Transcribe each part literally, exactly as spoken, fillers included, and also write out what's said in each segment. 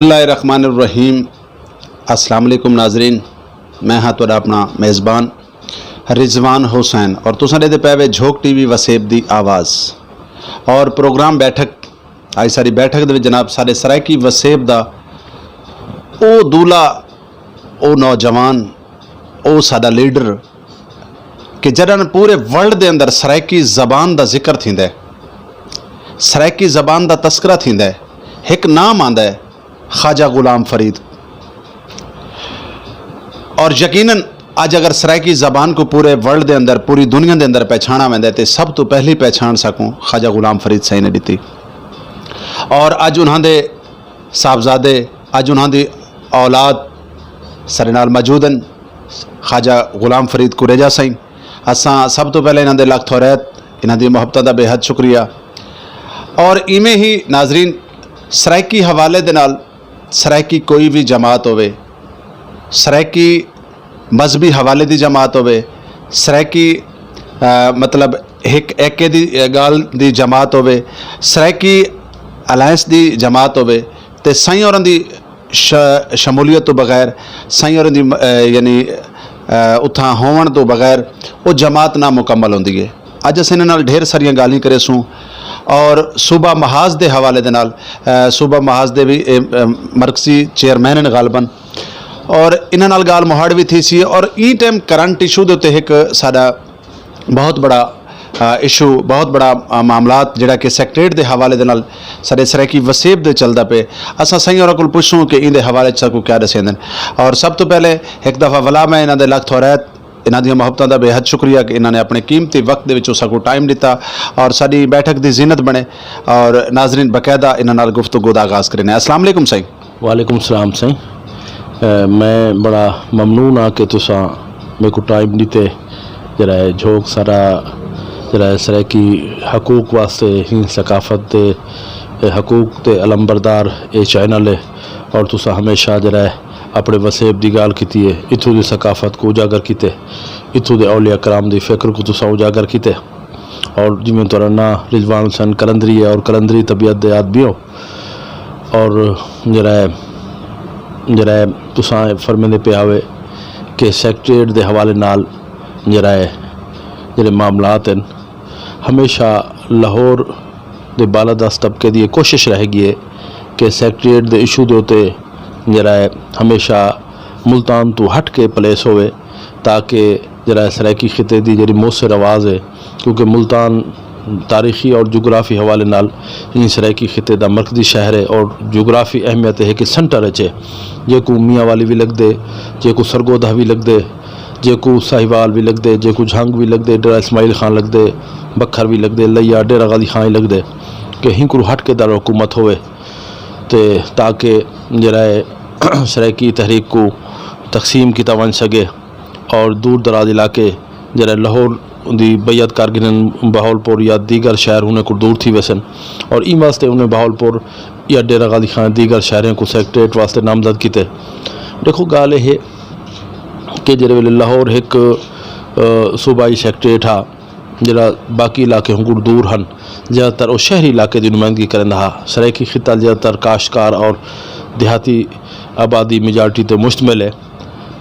اللہ الرحمن الرحیم۔ السلام علیکم ناظرین، میں ہاں تہاݙا اپݨا میزبان رضوان حسین اور تساں ݙیہدے پئے وے جھوک ٹی وی وسیب دی آواز اور پروگرام بیٹھک۔ اڄ ساری بیٹھک دے وچ جناب سارے سرائیکی وسیب دا او دولہا، او نوجوان، او ساݙا لیڈر کہ جݙݨ پورے ورلڈ دے اندر سرائیکی زبان دا ذکر تھیندا ہے، سرائیکی زبان دا تذکرہ تھیندا ہے، ہک نام آندا ہے، خواجہ غلام فرید۔ اور یقیناً اڄ اگر سرائیکی زبان کو پورے ورلڈ دے اندر، پوری دنیا دے اندر پہچانا ویندا ہے تے سب تو پہلی پہچان ساکوں خواجہ غلام فرید سائیں نے ݙتی۔ اور اڄ انہاں دے صاحبزادے، اڄ انہاں دی اولاد سارے نال موجود ہن، خواجہ غلام فرید کریجہ سائیں۔ اساں سب تو پہلے انہاں دے لکھ تھوریت، انہاں دی محبتاں دا بے حد شکریہ۔ اور ایویں ہی ناظرین، سرائیکی حوالے دے نال، سرائیکی کوئی وی جماعت ہووے، سرائیکی مذہبی حوالے دی جماعت ہووے، سرائیکی، آ، مطلب ہک ایکے دی، آ، ڳالھ دی جماعت ہووے، سرائیکی الائنس دی جماعت ہووے، تے سائیں ہوراں دی ش-، شمولیت تو بغیر، سائیں ہوراں دی، آ، یعنی، آ، اتھاں ہووݨ تو بغیر او جماعت نامکمل ہوندی ہے۔ اڄ اساں انہاں نال ڈھیر ساریاں ڳالھیں کریسوں اور صوبہ محاذ دے حوالے دے نال، آ، صوبہ محاذ دے وی، اے، آ، مرکزی چیئرمین ہن غالباً، اور انہاں نال ڳالھ مہاڑ وی تھیسی۔ اور ایں ٹائم کرنٹ ایشو دے اتے ہک ساݙا بہت بڑا، آ، ایشو، بہت بڑا، آ، معاملات جڑا کہ سیکریٹریٹ دے حوالے دے نال ساݙے سرائیکی وسیب دے چلدا پئے۔ اساں سائیں ہوراں کول پچھسوں کہ ایندے حوالے چ ساکوں کیا ݙسیندن۔ اور سب تو پہلے ہک دفعہ ولا میں انہاں دے لکھ تھوریت، انہاں دیاں محبتاں دا بے حد شکریہ کہ انہاں نے اپݨے قیمتی وقت دے وچوں ساکوں ٹائم ݙتا اور ساݙی بیٹھک دی زینت بݨے۔ اور ناظرین، باقاعدہ انہاں نال گفتگو دا آغاز کریندے ہیں۔ السلام علیکم سائیں۔ وعلیکم السلام سائیں۔ اے، میں بڑا ممنون ہاں کہ تساں میکوں ٹائم ݙتے، جڑا ہے جھوک سارا، جڑا ہے سرائیکی حقوق واسطے ہی، ثقافت دے، اے، حقوق دے علمبردار اے چینل ہے، اور تساں ہمیشہ جڑا ہے اپݨے وسیب دی ڳالھ کیتی ہے، اتھوں دی ثقافت کوں اجاگر کیتے، اتھوں دے اولیاء کرام دی فکر کوں تساں اجاگر کیتے۔ اور جیویں تہاݙا ناں رضوان حسین قلندری ہے اور قلندری طبیعت دے آدمی ہو، اور جڑا ہے، جڑا ہے تساں فرمیندے پئے ہاوے کہ سیکریٹریٹ دے حوالے نال جڑا ہے، جڑے معاملات ہن، ہمیشہ لاہور دے بالادست طبقے دی اے کوشش رہ ڳئی ہے کہ سیکریٹریٹ دے ایشو دے اتے جڑا ہے ہمیشہ ملتان توں ہٹ کے پلیس ہووے، تاکہ جڑا ہے سرائیکی خطے دی جڑی موثر آواز ہے، کیونکہ ملتان تاریخی اور جغرافی حوالے نال ایں سرائیکی خطے دا مرکزی شہر ہے اور جغرافی اہمیت ہے کہ سینٹر اچ ہے، جیکوں میاں والی وی لڳدے، جیکوں سرگودھا وی لڳدے، جیکوں ساہیوال وی لڳدے، جیکوں جھنگ وی لڳدے، ڈیرہ اسماعیل خان لڳدے، بکھر وی لڳدے، لیا، ڈیرہ غازی خان ہی لڳدے کہ ہنکرو ہٹ کے دارالحکومت ہووے، تے تاکہ جڑا ہے سرائیکی تحریک کوں تقسیم کیتا ونڄ سڳے اور دور دراز علاقے جڑا لاہور دی بیعت کر گھنن، بہاول پور یا دیگر شہر انہیں کوں دور تھی ویسن، اور ایں واسطے انہیں بہاول پور یا ڈیرہ غازی خان دیگر شہریں کوں سیکریٹریٹ واسطے نامزد کیتے۔ ݙیکھو، ڳالھ اے ہے کہ جیڑھے ویلے لاہور ہک، آ، صوبائی سیکریٹریٹ ہا، جیڑھا باقی علاقے ہنکوں دور ہن، زیادہ تر او شہری علاقے دی نمائندگی کریندا ہا۔ سرائیکی خطہ زیادہ تر کاشتکار اور دیہاتی آبادی میجارٹی تے مشتمل ہے،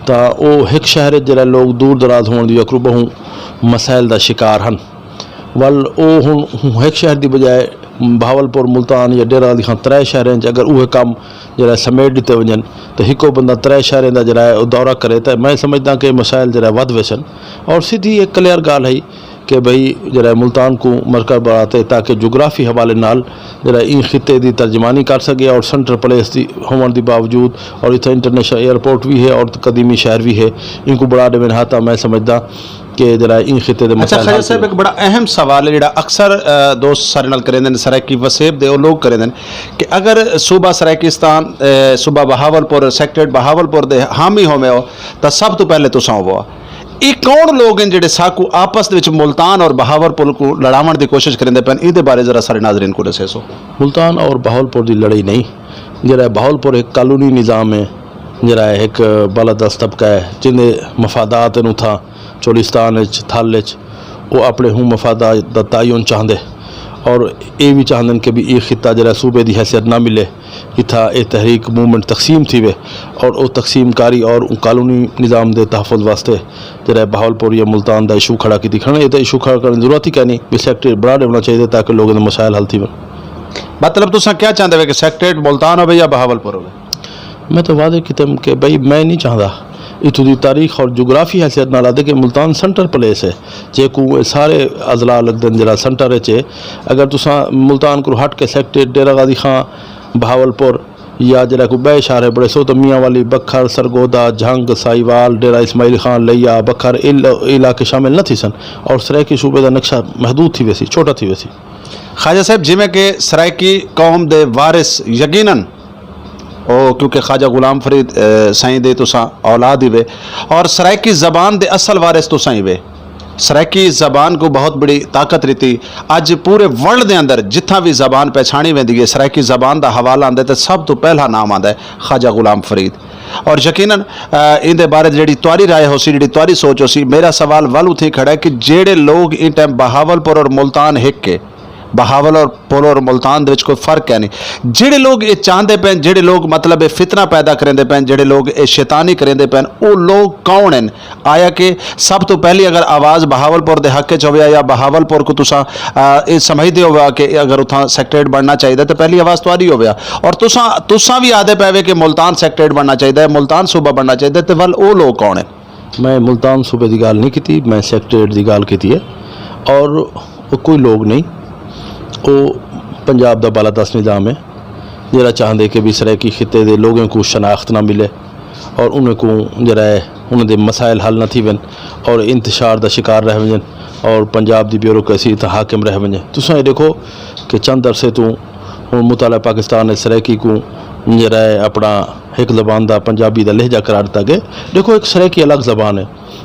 تاں او ہک شہر اچ جیڑھا لوک دور دراز ہووݨ دی اکروں ٻہوں مسائل دا شکار ہن۔ ول او ہݨ ہک شہر دی بجائے بہاول پور، ملتان یا ڈیرہ غازی خان، ترے شہریں اچ اگر اوہے کم جیڑھا سمیٹ ݙتے ونڄن، تے ہکو بندہ ترے شہریں دا جیڑھا ہے او دورہ کرے، تے میں سمجھداں کہ مسائل جیڑھا ودھ ویسن۔ اور سدھی ایک کلیئر ڳالھ ہئی کہ بھئی جیڑھا ملتان کوں مرکز بݨاتے، تاکہ جغرافی حوالے نال جیڑھا ایں خطے دی ترجمانی کر سڳے، اور سینٹر پلیس دی ہووݨ دی باوجود، اور اتھاں انٹرنیشنل ایئرپورٹ وی ہے اور قدیمی شہر وی ہے، اینکوں بݨا ݙیون ہا، تاں میں سمجھداں کہ جیڑھا ایں خطے دے اچھا، مسائل خواجہ حل صاحب، تھیون۔ ہک بڑا اہم سوال ہے جیڑھا اکثر، آ، دوست سارے نال کریندن، سرائیکی وسیب دے او لوگ کریندن کہ اگر صوبہ سرائیکستان، آ، صوبہ بہاول پور، سیکریٹریٹ بہاول پور دے حامی ہووے ہو، تاں سب توں پہلے تساں ہووو۔ اے کون لوگ ہن جیڑھے ساکوں آپس دے وچ ملتان اور بہاول پور کوں لڑاوݨ دی کوشش کریندے پئن؟ ایندے بارے ذرا سارے ناظرین کوں ݙسیسو۔ ملتان اور بہاول پور دی لڑائی نہیں، جیڑھا بہاول پور ہک کالونی نظام ہے، جیڑھا ہک بالادست طبقہ ہے، جیندے مفادات ہن اتھاں چولستان اچ، تھل اچ، او اپݨے ہوں مفادات دا تعین چاہندے۔ اور اے وی چاہندن کہ بھی اے خطہ جڑا صوبے دی حیثیت نہ ملے، اتھا اے تحریک موومنٹ تقسیم تھیوے اور او تقسیم کاری اور اوں کالونی نظام دے تحفظ واسطے جڑا ہے بہاول پور یا ملتان دا ایشو کھڑا کیتی کھڑن۔ اے تاں ایشو کھڑا کرݨ دی ضرورت ہی کائنی، بھی سیکٹریٹ بݨا ݙیوݨا چاہیدے تاکہ لوگوں دے مسائل حل تھیون۔ مطلب تساں کیا چاہندے وے کہ سیکٹریٹ ملتان ہووے یا بہاولپور ہووے؟ میں تو واضح کیتم کہ بھئی میں نہیں چاہندا، اتھوں دی تاریخ اور جغرافی حیثیت نال آدھے کہ ملتان سنٹر پلیس ہے، جیکوں اے سارے اضلاع لڳدن جڑا سنٹر اچ ہے۔ اگر تساں ملتان کوں ہٹ کے سیکٹریٹ ڈیرہ غازی خان، بہاولپور یا جڑا کوئی ٻئے شہر ہے بڑے سو تو میاں والی، بکھر، سرگودھا، جھنگ، ساہیوال، ڈیرہ اسماعیل خان، لیا، بکھر، اے علاقے شامل نہ تھیسن اور سرائیکی صوبے دا نقشہ محدود تھی ویسی، چھوٹا تھی ویسی۔ خواجہ صاحب، جیویں کہ سرائیکی قوم دے وارث یقیناً او، کیونکہ خواجہ غلام فرید، اے، سائیں دے تساں اولاد ہی وے اور سرائیکی زبان دے اصل وارث تساں ہی وے۔ سرائیکی زبان کوں بہت بڑی طاقت ݙتی۔ اڄ پورے ورلڈ دے اندر جتھاں وی زبان پہچاݨی ویندی ہے، سرائیکی زبان دا حوالہ آندے تے سب توں پہلا نام آندا ہے خواجہ غلام فرید۔ اور یقیناً، اے، ایندے بارے جڑی تہاݙی رائے ہوسی، جڑی تہاݙی سوچ ہوسی، میرا سوال ول اتھیں کھڑا ہے کہ جیڑھے لوگ ایں ٹائم بہاولپور اور ملتان ہک ہے، بہاول اور پور اور ملتان دے وچ کوئی فرق ہے نہیں۔ جڑے لوگ اے چاہندے پئن، جڑے لوگ مطلب اے فتنہ پیدا کریندے پئن، جڑے لوگ اے شیطانی کریندے پئن، او لوگ کون ہن؟ آیا کہ سب توں پہلی اگر آواز بہاولپور دے حق وچ ہویا یا بہاولپور کوں تساں، آ، اے سمجھدے ہویا کہ اگر اتھاں سیکٹریٹ بننا چاہیدا تے پہلی آواز تہاݙی ہویا اور تساں، تساں وی آہدے پئے وے کہ ملتان سیکٹریٹ بننا چاہیدا ہے، ملتان صوبہ بننا چاہیدا ہے، تے ول او لوگ کون ہن؟ میں ملتان صوبے دی ڳالھ نہیں کیتی، میں سیکٹریٹ دی ڳالھ کیتی ہے۔ اور او کوئی لوگ نہیں، او پنجاب دا بالادست نظام ہے، جڑا چاہندے کہ بھی سرائیکی خطے دے لوگوں کو شناخت نہ ملے اور انہیں کو جڑا ہے انہیں دے مسائل حل نہ تھی ون اور انتشار دا شکار رہ ونجن اور پنجاب دی بیوروکریسی اتھاں حاکم رہ ونجے۔ تساں اے ݙیکھو کہ چند عرصے توں ہݨ مطالعہ پاکستان نے سرائیکی کوں جڑا ہے اپݨا ہک زبان دا، پنجابی دا لہجہ قرار ݙتا ڳئے۔ ݙیکھو، ہک سرائیکی الڳ زبان ہے،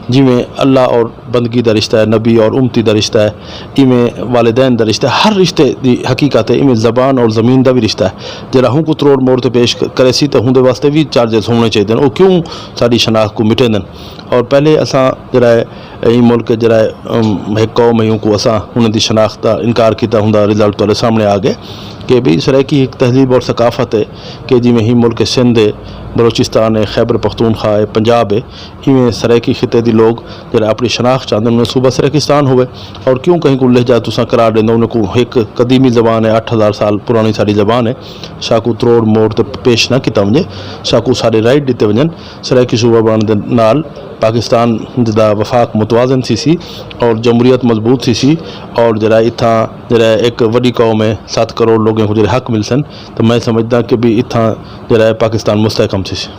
جیویں اللہ اور بندگی دا رشتہ ہے، نبی اور امتی دا رشتہ ہے، ایویں والدین دا رشتہ ہے، ہر رشتے دی حقیقت ہے، ایویں زبان اور زمین دا وی رشتہ ہے۔ جیڑھا ہوں کوں تروڑ موڑ تے پیش ک-، کریسی تے ہوندے واسطے وی چارجز ہووݨے چاہیدن۔ او کیوں ساݙی شناخت کوں مٹیندن؟ اور پہلے اساں جیڑھا ہے ایں ملک جیڑھا ہے، ام، ہک قوم ہے، اوں کوں اساں انہاں دی شناخت دا انکار کیتا ہوندا، رزلٹ تہاݙے سامݨے آ ڳئے کہ بھئی سرائیکی ہک تہذیب اور ثقافت ہے کہ جیویں ہی ملک سندھ ہے، بلوچستان ہے، خیبر پختونخوا ہے، پنجاب ہے، ایویں سرائیکی خطے دی لوگ جیڑھا اپݨی شناخت چاہندے انہاں صوبہ سرائیکستان ہووے۔ اور کیوں کہیں کوں لہجہ تساں قرار ݙیندو، انہاں کوں ہک قدیمی زبان ہے، اٹھ ہزار سال پرانی ساݙی زبان ہے، شاکوں تروڑ موڑ تے پیش نہ کیتا ونڄے، شاکوں سارے رائٹ ݙتے ونڄن۔ سرائیکی صوبہ بݨݨ دے نال پاکستان دا وفاق متوازن تھیسی اور جمہوریت مضبوط تھیسی اور جیڑھا اتھاں جیڑھا ہک وݙی قوم ہے، ست کروڑ لوگیں کوں جیڑھے حق ملسن، تو میں سمجھداں کہ بھی اتھاں جیڑھا ہے پاکستان مستحکم تھیسی۔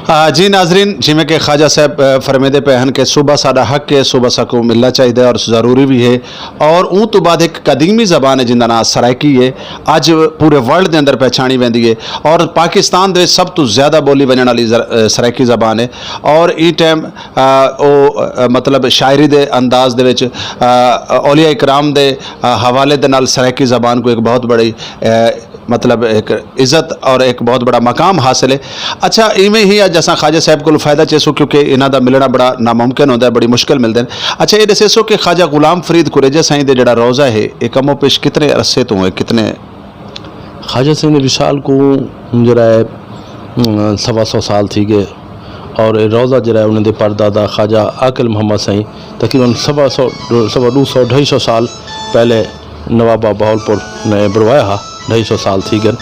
آ، جی ناظرین، جیویں کہ خواجہ صاحب، آ، فرمیندے پئے ہن کہ صوبہ ساݙا حق ہے، صوبہ ساکوں ملنا چاہیدا ہے اور ضروری بھی ہے۔ اور اوں توں بعد ہک قدیمی زبان ہے جیندا ناں سرائیکی ہے، اڄ پورے ورلڈ دے اندر پہچاݨی ویندی ہے اور پاکستان دے وچ سب توں زیادہ ٻولی ونڄݨ والی زر-، آ، سرائیکی زبان ہے۔ اور ایں ٹائم، آ، او، آ، مطلب شاعری دے انداز دے وچ، آ، اولیاء کرام دے، آ، حوالے دے نال سرائیکی زبان کوں ہک بہت بڑی، آ، مطلب ہک عزت اور ہک بہت بڑا مقام حاصل ہے۔ اچھا، ایویں ہی اڄ اساں خواجہ صاحب کولوں فائدہ چیسوں، کیونکہ انہاں دا ملݨا بڑا ناممکن ہوندا ہے، بڑی مشکل ملدن۔ اچھا، اے ݙسیسو کہ خواجہ غلام فرید کریجہ سائیں دے جیڑھا روضہ ہے، اے کم و پیش کتنے عرصے توں ہے، کتنے؟ خواجہ سائیں دے وصال کوں جیڑھا ہے، ام، سوا سو سال تھی ڳئے اور اے روضہ جیڑھا ہے انہاں دے پردادا خواجہ عاقل محمد سائیں تقریباً سوا سو، سوا ݙو سو، ڈھائی سو سال پہلے نوابہ بہاولپور نے بݨوایا ہا، ڈھائی سو سال تھی ڳن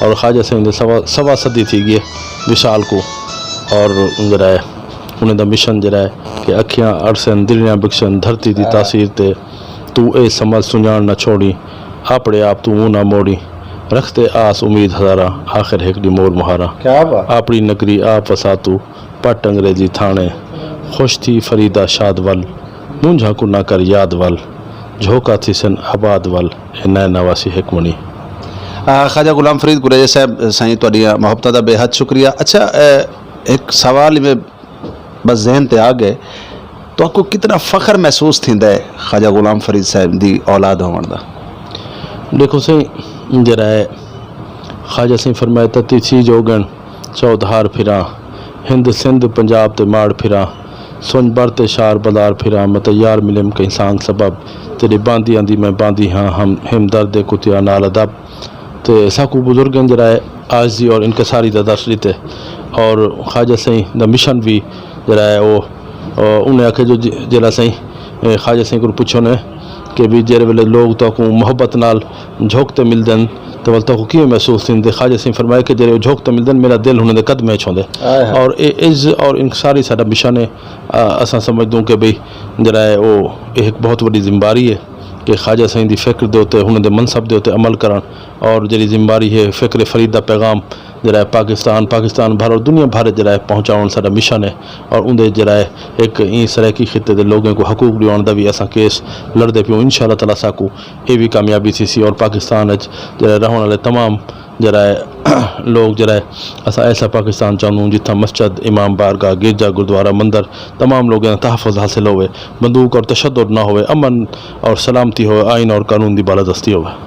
اور خواجہ سائیں دے سوا، سوا صدی تھی ڳئے وصال کوں۔ اور جیڑھا ہے انہاں دا مشن جیڑھا ہے کہ اکھیاں اڑسن، دلیاں بکشن، دھرتی دی تاثیر تے توں اے سمجھ سنڄاݨ نہ چھوڑیں، اپݨے آپ توں اوں نہ موڑیں، رکھ تے آس امید ہزاراں، آخر ہک ݙینہہ موڑ مہاراں۔ کیا بات۔ اپݨی نگری آپ وسا توں، پٹ انگریزی تھاݨے، خوش تھی فریدا شاد ول، مونجھاں کوں نہ کر یاد ول، جھوکا تھیسن آباد ول، اے نئیں نہ واسی ہک منی۔ آ، خواجہ غلام فرید کریجہ صاحب، سائیں تہاݙیاں محبتاں دا بے حد شکریہ۔ اچھا، اے، ہک سوال میں بس ذہن تے آ ڳئے، تہاکوں کتنا فخر محسوس تھیندا ہے خواجہ غلام فرید صاحب دی اولاد ہووݨ دا؟ ݙیکھو سائیں، جیڑھا ہے خواجہ سائیں فرمایا، تتی تھی جو ڳن چودھار پھراں، ہند سندھ پنجاب تے ماڑ پھراں، سنج بر تے شار بدار پھراں، میں تیار ملیم کہیں سانگ سبب۔ تیݙے باندی آندی میں باندی ہاں، ہم ہم درد کتیا نال ادب۔ تے ساکوں بزرگیں جیڑھا ہے عاجزی اور انکساری دا درس ݙتے، اور خواجہ سئیں دا مشن بھی جیڑھا ہے او، او انہیں آکھیا جو ج- جیڑھا سئیں، اے، خواجہ سئیں کوں پچھو نے کہ بھی جیڑھے ویلے لوگ تہاکوں محبت نال جھک تے ملدن تے ول تہاکوں کیویں محسوس تھیندے؟ خواجہ سئیں فرمایا کہ جیڑھے او جھک تے ملدن، میرا دل انہیں دے قدمیں اچ ہوندے۔ ہائے ہائے۔ اور اے عز اور انکساری ساڈا مشن ہے۔ آ، اساں سمجھدوں کہ بھئی جیڑھا ہے او، اے ہک بہت وڈی ذمہ واری ہے کہ خواجہ سئیں دی فکر دے اتے، انہیں دے منصب دے اتے عمل کرن، اور جیڑھی ذمہ واری ہے فکر فرید دا پیغام جیڑھا ہے پاکستان، پاکستان بھر اور دنیا بھر جیڑھا ہے پہنچاوݨ ساڈا مشن ہے۔ اور اوندے جیڑھا ہے ہک ایں سرائیکی خطے دے لوگیں کوں حقوق ݙیوݨ دا وی اساں کیس لڑدے پیوں۔ انشاءاللہ تعالیٰ ساکوں اے وی کامیابی تھیسی، اور پاکستان اچ جیڑھا رہوݨ والے تمام جیڑھا ہے لوگ جیڑھا ہے، اساں ایسا پاکستان چاہندوں جتھاں مسجد، امام، بارگاہ، گرجا، گردوارہ، مندر، تمام لوگیں دا تحفظ حاصل ہووے، بندوق اور تشدد نہ ہووے، امن اور سلامتی ہووے، آئین اور قانون دی بالادستی ہووے۔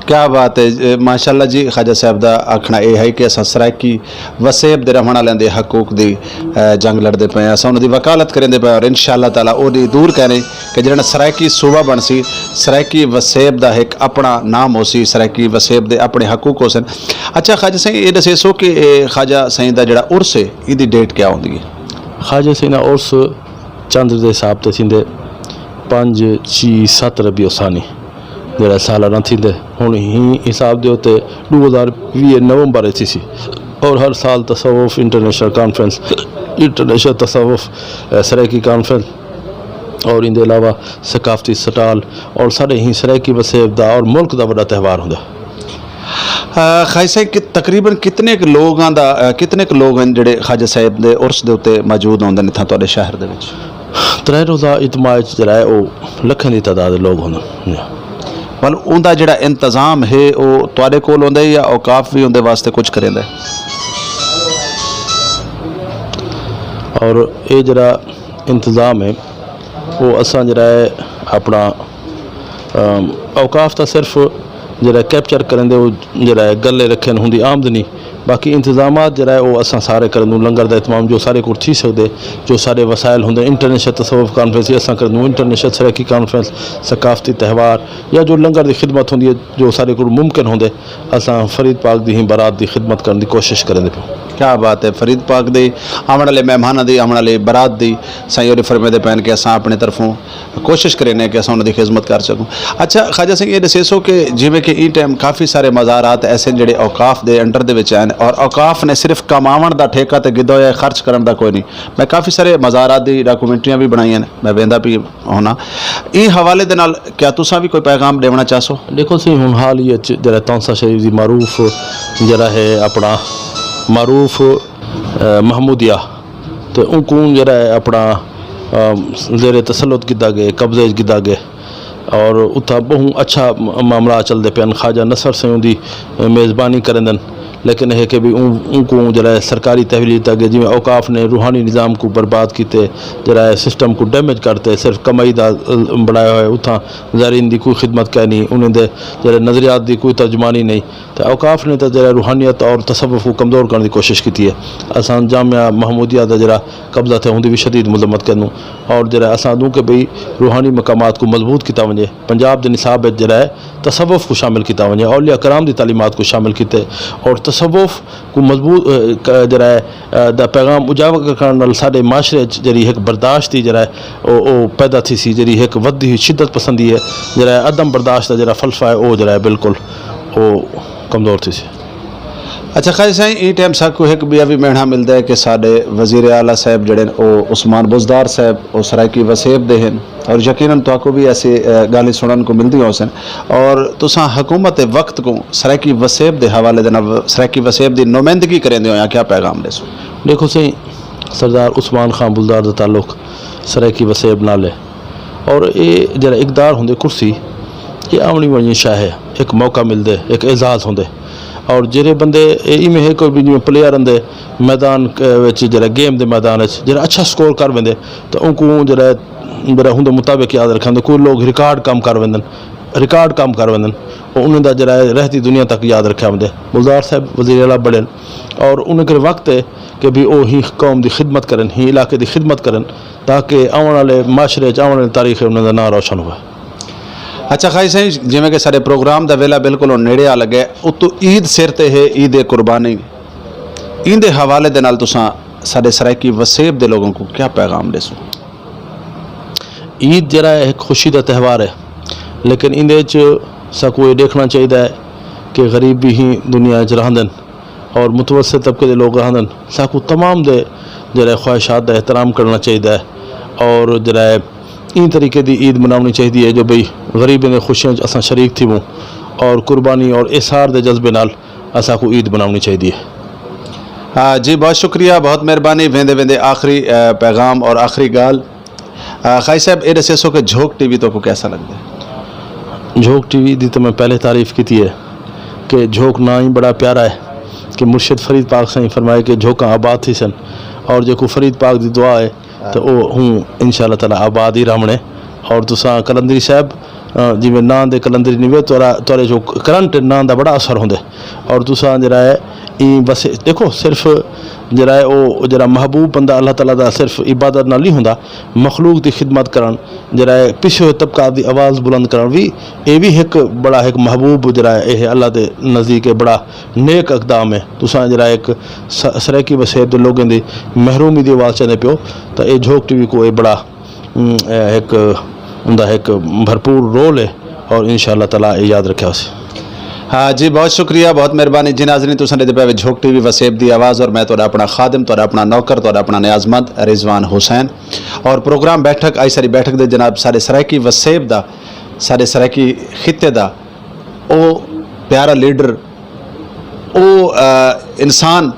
کیا بات ہے، اے، ماشاءاللہ جی، خواجہ صاحب دا آکھݨا اے ہے کہ اساں سرائیکی وسیب دے رہوݨ والیاں دے حقوق دی، اے، جنگ لڑدے پئے ہیں، اساں انہاں دی وکالت کریندے پئے ہیں، اور انشاءاللہ تعالیٰ او ݙینھ دور کائنی کہ جیڑھا سرائیکی صوبہ بݨسی، سرائیکی وسیب دا ہک اپݨا نام ہوسی، سرائیکی وسیب دے اپݨے حقوق ہوسن۔ اچھا خواجہ سئیں، اے ݙسیسو کہ اے خواجہ سئیں دا جیڑھا عرس ہے، ایندی ڈیٹ کیا ہوندی ہے؟ خواجہ سئیں دا عرس چندر دے حساب تے تھیندے پنج، چھی، ست ربیع الثانی جیڑھا سالانہ تھیندے۔ ہݨ ایں حساب دے اتے ݙو ہزار ویہہ نومبر اچ تھیسی، اور ہر سال تصوف انٹرنیشنل کانفرنس، انٹرنیشنل تصوف، اے، سرائیکی کانفرنس، اور ایندے علاوہ ثقافتی سٹال، اور ساڈے ایں سرائیکی وسیب دا اور ملک دا وڈا تہوار ہوندا۔ آ، خواجہ سئیں، کہ تقریباً کتنے ک لوگاں دا، آ، کتنے ک لوگ ہیں جیڑھے خواجہ صاحب دے عرس دے اتے موجود ہوندے نے اتھاں تہاڈے شہر دے وچ؟ ترے روزہ اجتماع وچ جیڑھا ہے او لکھیں دی تعداد دے لوگ ہوندن۔ مطلب اوندا جیڑھا انتظام ہے او تہاڈے کول ہوندا ہے یا اوقاف وی اوندے واسطے کچھ کریندا ہے؟ اور اے جیڑھا انتظام ہے او اساں جیڑھا ہے اپݨا، ام، اوقاف تاں صرف جیڑھا کیپچر کریندے او جیڑھا ہے گلے رکھن ہوندی آمدنی، باقی انتظامات جیڑھا ہے او اساں سارے کریندوں، لنگر دا اہتمام جو سارے کول تھی سڳدے، جو سارے وسائل ہوندے، انٹرنیشنل تصوف کانفرنس اساں کریندوں، انٹرنیشنل سرائیکی کانفرنس، ثقافتی تہوار یا جو لنگر دی خدمت ہوندی ہے جو سارے کول ممکن ہوندے، اساں فرید پاک دی ہی برات دی خدمت کرݨ دی کوشش کریندے پیوں۔ کیا بات ہے، فرید پاک دے آوݨ والے مہماناں دی، آوݨ والے برات دی سائیں ہوری فرمیندے پئن کہ اساں اپݨے طرفوں کوشش کریندے کہ اساں انہاں دی خدمت کر سڳوں۔ اچھا خواجہ سئیں، اے ݙسیسو کہ جیویں کہ ایں ٹائم کافی سارے مزارات ایسے جیڑھے اوقاف دے انڈر دے وچ ہن اور اوقاف نے صرف کماوݨ دا ٹھیکہ تے گھدا ہویا ہے، خرچ کرݨ دا کوئی نہیں۔ میں کافی سارے مزارات دی ڈاکومنٹریاں وی بݨائیاں نے، میں ویندا پئی ہونا۔ ایں حوالے دے نال کیا تساں وی کوئی پیغام ݙیوݨا چاہسو؟ ݙیکھو سئیں، ہݨ حال ہی اچ جیڑھا تونسہ شریف دی معروف جیڑھا ہے اپݨا معروف، اے، محمودیہ، تے اونکوں جیڑھا ہے اپݨا، اے، زیر تسلط گھدا ڳئے، قبضے اچ گھدا ڳئے، اور اتھاں ٻہوں اچھا م-، معاملہ چلدے پئن۔ خواجہ نصر سئیں اوندی میزبانی کریندن، لیکن ہے کہ بھی اوں، اونکوں جیڑھا ہے سرکاری تحویل ݙتا ڳئے، جیویں اوقاف نے روحانی نظام کوں برباد کیتے، جیڑھا ہے سسٹم کوں ڈیمیج کرتے، صرف کمائی دا، اے، بݨایا ہویا ہے۔ اتھاں زائرین دی کوئی خدمت کائنی، انہیں دے جیڑھے نظریات دی کوئی ترجمانی نہیں۔ تے اوقاف نے تاں جیڑھا روحانیت اور تصوف کوں کمزور کرݨ دی کوشش کیتی ہے۔ اساں جامعہ محمودیہ دا جیڑھا قبضہ تھیا، اوندی وی شدید مذمت کریندوں، اور جیڑھا اساں آہدوں کہ بھئی روحانی مقامات کوں مضبوط کیتا ونڄے، پنجاب دے نصاب وچ جیڑھا ہے تصوف کوں شامل کیتا ونڄے، اولیاء کرام دی تعلیمات کوں شامل کیتے، اور تصوف کوں مضبوط، اے، ک-، جیڑھا ہے، اے، دا پیغام اجاگر کرݨ نال ساݙے معاشرے اچ جیڑھی ہک برداشت دی جیڑھا ہے او، او پیدا تھیسی، جیڑھی ہک ودھدی ہوئی شدت پسندی ہے، جیڑھا ہے عدم برداشت دا جیڑھا فلسفہ ہے او جیڑھا ہے بالکل او کمزور تھیسی۔ اچھا خواجہ سائیں، ایں ٹائم ساکوں ہک ٻیا وی میݨا ملدا ہے کہ ساݙے وزیر اعلیٰ صاحب جیڑھے ہن او عثمان بزدار صاحب او سرائیکی وسیب دے ہن، اور یقیناً تہاکوں وی ایسی، اے، ڳالھیں سݨݨ کوں ملدیاں ہوسن، اور تساں حکومت وقت کوں سرائیکی وسیب دے حوالے دے نال سرائیکی وسیب دی نمائندگی کریندے ہوئے کیا پیغام ݙیسو؟ ݙیکھو سئیں، سردار عثمان خان بزدار دا تعلق سرائیکی وسیب نال ہے، اور اے جیڑھا اقدار ہوندے، کرسی، اے آوݨی ونڄݨی شے ہے، ہک موقع ملدے، ہک اعزاز ہوندے، اور جیڑھے بندے اے ایویں ہے کوئی بھی جیویں پلیئر ہوندے میدان، اے، وچ جیڑھا گیم دے میدان وچ جیڑھا اچھا سکور کر ویندے، تاں اونکوں جیڑھا، جیڑھا ہوندے مطابق یاد رکھندے، کوئی لوگ ریکارڈ کم کر ویندن، ریکارڈ کم کر ویندن، او انہیں دا جڑا ہے رہتی دنیا تک یاد رکھیا ویندے۔ گلزار صاحب وزیر اعلیٰ بݨن اور انہیں کنے وقت ہے کہ بھی او ہی قوم دی خدمت کرن، ہی علاقے دی خدمت کرن، تاکہ آوݨ والے معاشرے اچ، آوݨ والی تاریخ اچ انہیں دا ناں روشن ہووے۔ اچھا خائی سائیں، جیویں کہ ساڈے پروگرام دا ویلا بالکل ہن نیڑے آ لگے، اتو عید سر تے ہے، عید قربانی، ایندے حوالے دے نال تساں ساڈے سرائیکی وسیب دے لوگوں کو کیا پیغام ڈیسو؟ عید جڑا ہے ایک خوشی دا تہوار ہے، لیکن ایندے وچ ساکوں یہ دیکھنا چاہیے کہ غریب بھی ہی دنیا وچ رہندن اور متوسط طبقے دے لوگ رہندن۔ ساکوں تمام دے جڑے خواہشات دا احترام کرنا چاہیے اور جڑا ہے این طریقے دی عید مناونی چاہیے ہے جو بھئی غریبیں دے خوشیاں وچ اساں شریک تھیووں اور قربانی اور ایثار دے جذبے نال اساکوں عید مناونی چاہیے ہے۔ آ، جی بہت شکریہ، بہت مہربانی۔ ویندے ویندے آخری آ، پیغام اور آخری گال، آ، خائی صاحب، اے ڈسیسو کہ جھوک ٹی وی تو کو کیسا لگدا ہے؟ جھوک ٹی وی دی تو میں پہلے تعریف کیتی ہے کہ جھوک ناں ہی بڑا پیارا ہے کہ مرشد فرید پاک سائیں فرمائے کہ جھوکاں آباد تھی سن، اور جیکو فرید پاک دی دعا ہے تو او ہوں ان شاء اللہ تعالیٰ آباد ہی رہونے۔ اور تساں قلندری صاحب، آ، جیویں ناں دے قلندری نیوے، تہاڈا، تہاڈے جو کرنٹ ناں دا بڑا اثر ہوندے۔ اور تساں جڑا ہے ایں بس دیکھو، صرف جڑا ہے او جڑا محبوب بندہ اللہ تعالیٰ دا صرف عبادت نال نہیں ہوندا، مخلوق دی خدمت کرن، جڑا ہے پچھے ہوئے طبقات دی آواز بلند کرن بھی، اے بھی ایک بڑا ایک محبوب جڑا ہے، اے اللہ دے نزدیک اے بڑا نیک اقدام ہے۔ تساں جڑا ہے ایک س-، سرائیکی وسیب دے لوگوں دی محرومی دی آواز چاہندے پیو، تو اے جھوک ٹی وی کو اے بڑا ام، اے ہک اندا ہک بھرپور رول ہے اور ان شاء اللہ تعالیٰ اے یاد رکھیا ہوسی۔ ہاں جی، بہت شکریہ، بہت مہربانی جی۔ ناظرین، تساں ݙیہدے پئے وے جھوک ٹی وی وسیب دی آواز، اور میں تہاݙا اپݨا خادم، تہاݙا اپݨا نوکر، تہاݙا اپݨا نیازمند رضوان حسین۔ اور پروگرام بیٹھک، آئی ساری بیٹھک دے جناب سارے سرائیکی وسیب دا، سارے سرائیکی خطے دا او پیارا لیڈر، او آ، انسان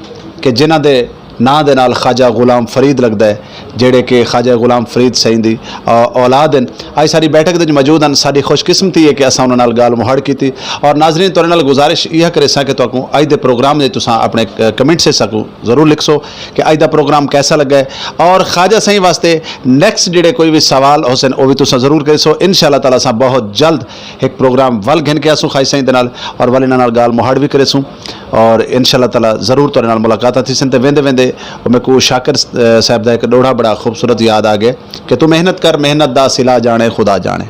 کہ جنہاں دے ناں دے نال خواجہ غلام فرید لڳدا ہے، جیڑھے کہ خواجہ غلام فرید سئیں دی آ، اولاد ہن۔ اڄ ساݙی بیٹھک دے وچ موجود ہن۔ ساݙی خوش قسمتی ہے کہ اساں انہاں نال ڳالھ مہاڑ کیتی۔ اور ناظرین، تہاݙے نال گزارش ایہا کریساں کہ تہاکوں اڄ دے پروگرام دے تساں اپݨے کمنٹس ساکوں ضرور لکھسو کہ اڄ دا پروگرام کیسا لڳا ہے۔ اور خواجہ سئیں واسطے نیکسٹ جیڑھے کوئی وی سوال ہوسن، او وی تساں ضرور کریسو۔ ان شاء اللہ تعالیٰ اساں بہت جلد ہک پروگرام ول گھن کے آسوں خواجہ سئیں دے نال، اور ول انہاں نال ڳالھ مہاڑ وی کریسوں۔ اور ان شاء اللہ تعالیٰ ضرور تہاݙے نال ملاقاتاں تھیسن۔ تے ویندے ویندے میکوں شاکر صاحب دا ہک ݙوہڑا بڑا خوبصورت یاد آ ڳئے کہ توں محنت کر، محنت دا صلہ ڄاݨے خدا ڄاݨے۔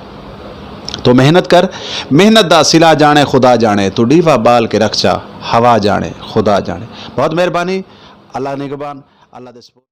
توں محنت کر، محنت دا صلہ ڄاݨے خدا ڄاݨے۔ توں ݙیوا ٻال کے رکھ چا، ہوا ڄاݨے خدا ڄاݨے۔ بہت مہربانی۔ اللہ نگہبان، اللہ دے سپورٹ۔